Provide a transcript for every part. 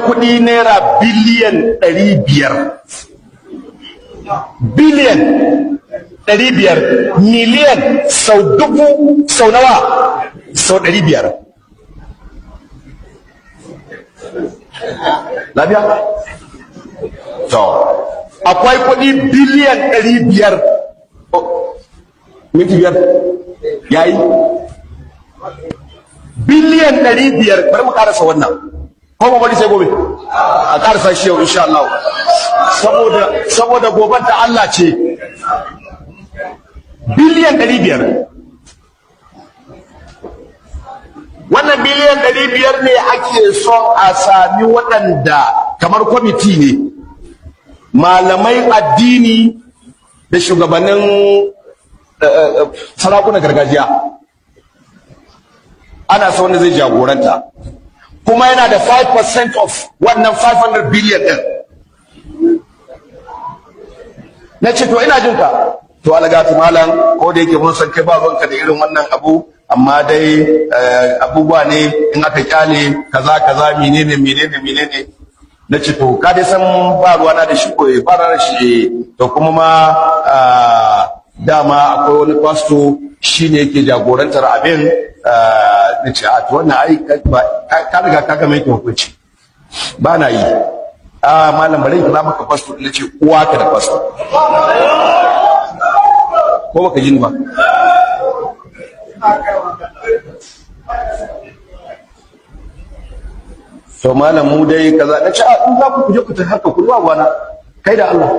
Kuɗi naira biliyan 500, biliyan 500, miliyan sau dubu sau nawa? Sau 500. Lafiya? To, akwai kuɗi biliyan 500. Minti 5 yayi. Biliyan 500. Bari mu karasa wannan, ko mu bari sai gobe? A karasa shi yau insha Allah, saboda goben ta Allah ce. Biliyan 500. Wannan biliyan 500 ne ake son a sami waɗanda kamar kwamiti ne, malamai addini da shugabannin sarakunan gargajiya. Ana son wanda zai jagoranta, kuma yana da 5% of wannan 500 billion din. Na ce, "To, ina jin ka." "To, algatu malam, ko da yake mun san kai ba ruwanka da irin wannan abu, amma dai abubuwa ne in aka kyale kaza kaza, menene menene menene." Na ce, "To, ka dai san ba ruwana da shi." "Ko ba ruwana da shi." "To, kuma ma dama akwai wani pastor, shine yake jagorantar abin." Na ce, "A to, wannan ai ka riga ka ga mai hukunci, ba na yi." "A malam, bari in kira maka pastor." Na ce, "Uwa ka da pastor, ko baka ji ni ba?" "To malam, mu dai kaza." Na ce, "A in za ku kuje ku ta haka, ku ruwa gwana kai da Allah,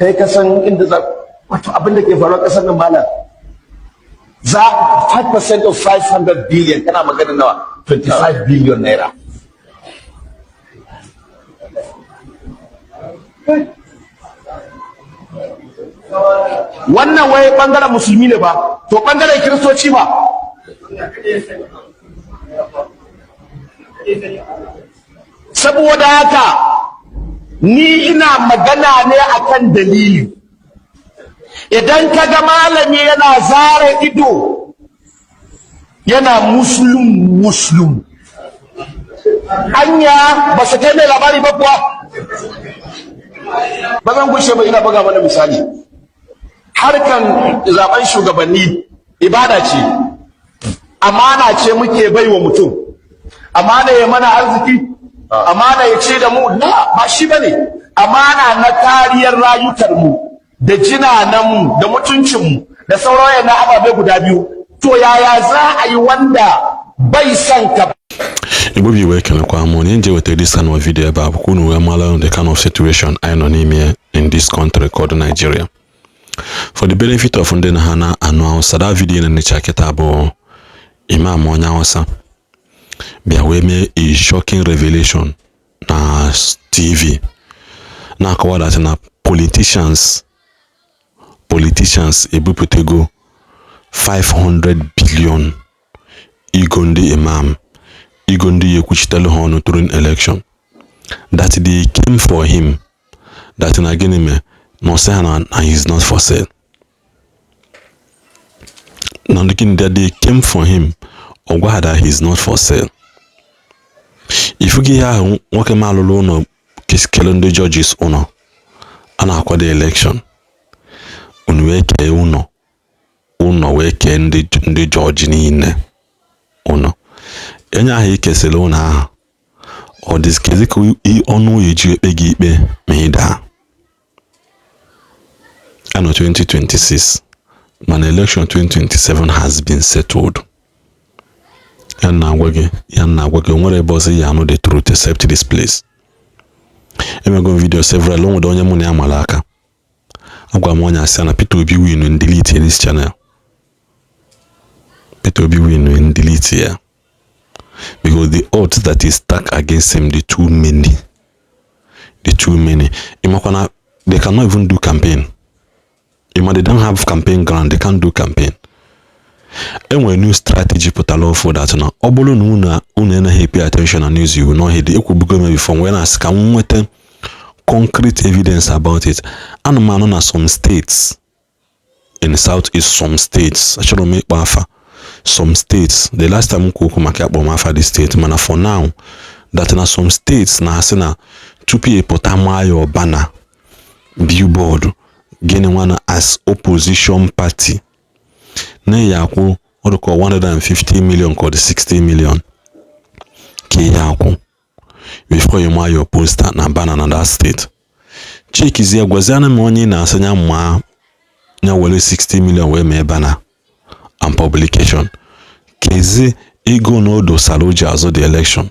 kai ka san inda za." Wato abin da ke faruwa kasar nan, malam, za 5% of 500 billion, kana magana nawa? 25 billion naira. Wannan wai bangaren musulmi ne ba, to bangaren kiristoci ba. Saboda haka ni ina magana ne akan dalili. Idan ka ga malami yana zara ido yana Muslim Muslim, anya ba su kai mai labari ba kuwa? Ba zan gushe ba ina buga mana misali. Harkan zaben shugabanni ibada ce, amana ce muke bai wa mutum. Amana ya mana arziki, amana ya ce da mu na ba shi bane, amana na kariyar rayukar mu da jinanan mu da mutuncin mu da sauran na ababe guda biyu. To, yaya za a yi wanda bai son ka? Igbo bụ Igbo, ekelekwa m. Onye nje wetara this kind of video ebe a bụ ka unu wee mara the kind of situation anyị nọ n'ime in this country called Nigeria. For the benefit of ndị na ha na-anụ Hausa, that video na-enecha kịta bụ imam onye Hausa bịa wee mee a shocking revelation na TV, na-akọwa that na politicians ebupụtago 500 billion igo ndị imam, igo ndị ya ekwuchitelu ha ọnụ during election, that they came for him, that na gịnị mee na ọsị ha na he is not for sale, na gịnị, that they came for him, ọ gwa ha that he is not for sale. Ifugo ihe ahụ nwoke ma alụlụ ụlọ kele ndị judges ụlọ a na-akwado election, unu wee kee ụlọ, ụlọ wee kee ndị jọji niile ụlọ. Onye ahụ ikesịrị ụlọ ahụ, ọ dị kezi ka ọnụ eji ekpe gị ikpe ma ị daa? Anọ 2026, mana election 2027 has been settled. Ya na-agwa gị, ya na-agwa gị, o nwere ebe ọzọ ya anụ the truth except this place. Emego m video several. O nwere onye mụ na ya mara aka, agwa m onye asị na Peter Obi win, delete this channel. Peter Obi win, delete ya, because the odds that is stacked against him, the too many, the too many. Ịmakwana they cannot even do campaign. Ịma they don't have campaign ground, they can't do campaign. Enwere new strategy pụtara ọfụ that na ọ bụrụ na unu anaghị pay attention na news, you will not hear. Ekwubugo m before wee na-asị ka m nweta concrete evidence about it. Ana m anụ na some states in South East, some states, achọrọ m ịkpọ afa. Some states, the last time m kwu okwu maka akpọ m afa the state, mana for now that na some states na-asị na tupu ị pụta maa ya ọbana billboard gịnị nwa na as opposition party na ya akwụ, ọ dịka 150 million ka ọ dị 60 million ka ị ya akwụ before you maa your poster na banner na that state. Chekizie, gwaziana m onye ị na-asị ya maa, ya were 60 million wee mee banner and publication. Kezi ego na o dosara o ji azụ the election?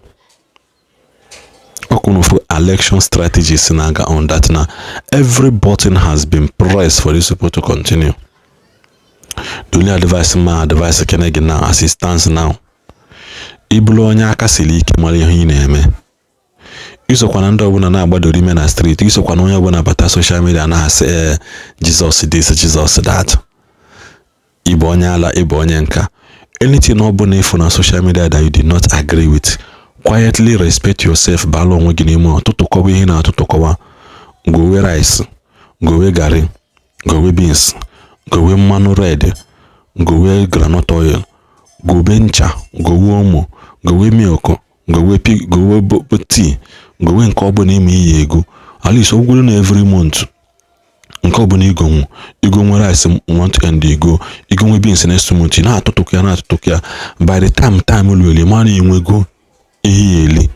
Ọkụnụfu election strategies na-aga on that na every button has been pressed for these people to continue. The only advice ma advice kene gị now, as it stands now, ịbụrụ onye aka siri ike, mara ihe ị na-eme, isokwana ndị ọbụla na-agbadoro ime na street, isokwana onye ọbụla bata social media na-asị, "Ee, Jesus this, Jesus that," ịbụ onye ala, ịbụ onye nka. Anything ọbụla ịfụ na social media that you did not agree with, quietly respect yourself, baala onwe gị n'ime, ọtụtụkọwa ihe na-atụtụkọwa, gowe rice, gowe garri, gowe beans, gowe mmanụ red, gowe groundnut oil, gobe ncha, gowe omo, gowe milk, gowe pi, gowe tea, gowe nke ọbụla ime iyi ego. At least ogwuru na every month, nke ọbụla igonwu, igo nwe rice month end, igo igo nwe beans next month, ị na-atụtụkọ ya, na-atụtụkọ ya. By the time lueli, mara inwego ihe ya eli,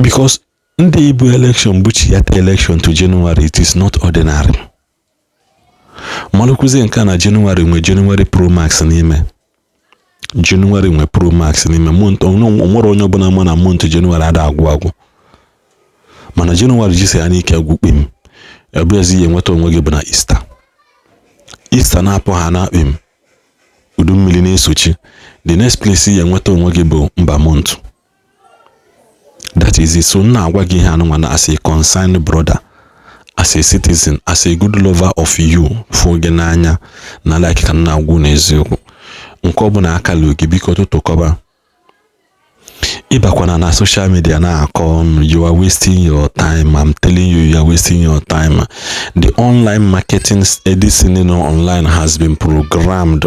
because ndị ibu election buchiata election to January, it is not ordinary. Malụkwuzie nke a na January nwe January Pro Max n'ime January, nwe Pro Max n'ime month. Onwere onye ọbụla ma na month January ada agwụ agwụ, mana January jisi ya n'ike gwukpim ebezi ihe nweta onwe gị bụ na Easter. Easter na-apụ ha na akpịm, udu mmiri na-esochi. The next place ya enweta onwe gị bụ mba month. That is it. So m na-agwa gị ihe anụnwa na as a concerned brother, as a citizen, as a good lover of you, fụ gị n'anya na like ka m na-agwụ n'eziokwu. Nke ọbụla akala gị, biko tụtụkọba. Ịbakwana na social media na-akọ ọnụ, you are wasting your time. I'm telling you, you are wasting your time. The online marketing editing online has been programmed.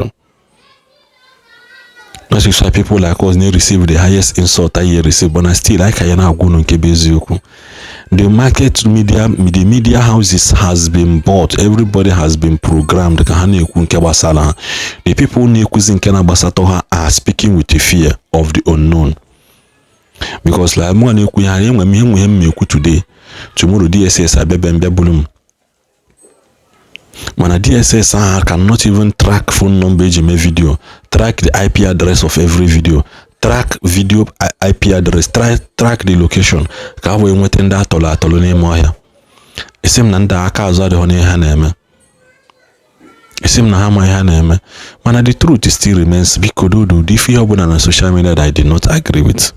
That's why people like us dey receive the highest insult I receive, but na still I ka ya na-agwa unu nke bụ eziokwu. The market media, the media houses has been bought. Everybody has been programmed ka ha na-ekwu nke gbasara ha. The people na-ekwuzi nke na-agbasatọ ha are speaking with the fear of the unknown, because like mụ na-ekwu ya, enwe m ihe nwe ihe m ekwu today, tomorrow DSS abịa mbịa buru m. Mana DSS ahụ cannot even track phone number eji mee video, track the IP address of every video, track video IP address, track the location ka ha wee nweta ndị atọrọ atọrọ n'ime ọhịa. Esi m na ndị aka azụ adịghị n'ihe ha na-eme, esi m na ha ma ihe ha na-eme, mana the truth still remains. Biko dodo, ụdị ife ihe ọbụla na social media that I did not agree with,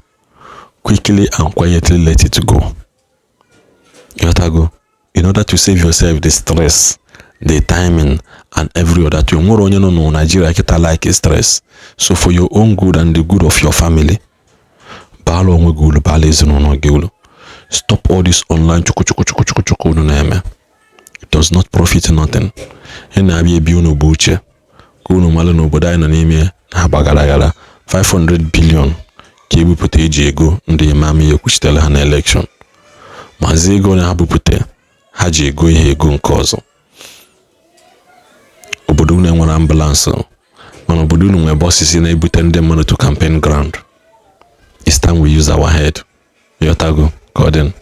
quickly and quietly let it go. Go in order to save yourself the stress, the timing and every other thing. Nwere onye nọ na Nigeria kịta like stress. So for your own good and the good of your family, baala onwe gị ulu, baala ezinụlọ gị ulu. Stop all this online chukwu chukwu chukwu chukwu chukwu unu na-eme. It does not profit nothing. Ị na-abịa ebi unu bụ uche ka unu malụ n'obodo anyị nọ n'ime na-agba gara gara. 500 billion ka ebupụta eji ego ndị imam ya ekwuchitere ha na election, mazi ego na ha bupụta, ha ji ego ihe ego nke ọzọ. Obodo unu enwere ambulance, mana obodo unu nwere buses na-ebute ndị mmadụ to campaign ground. It's time we use our head. Yotago ka ọ dị.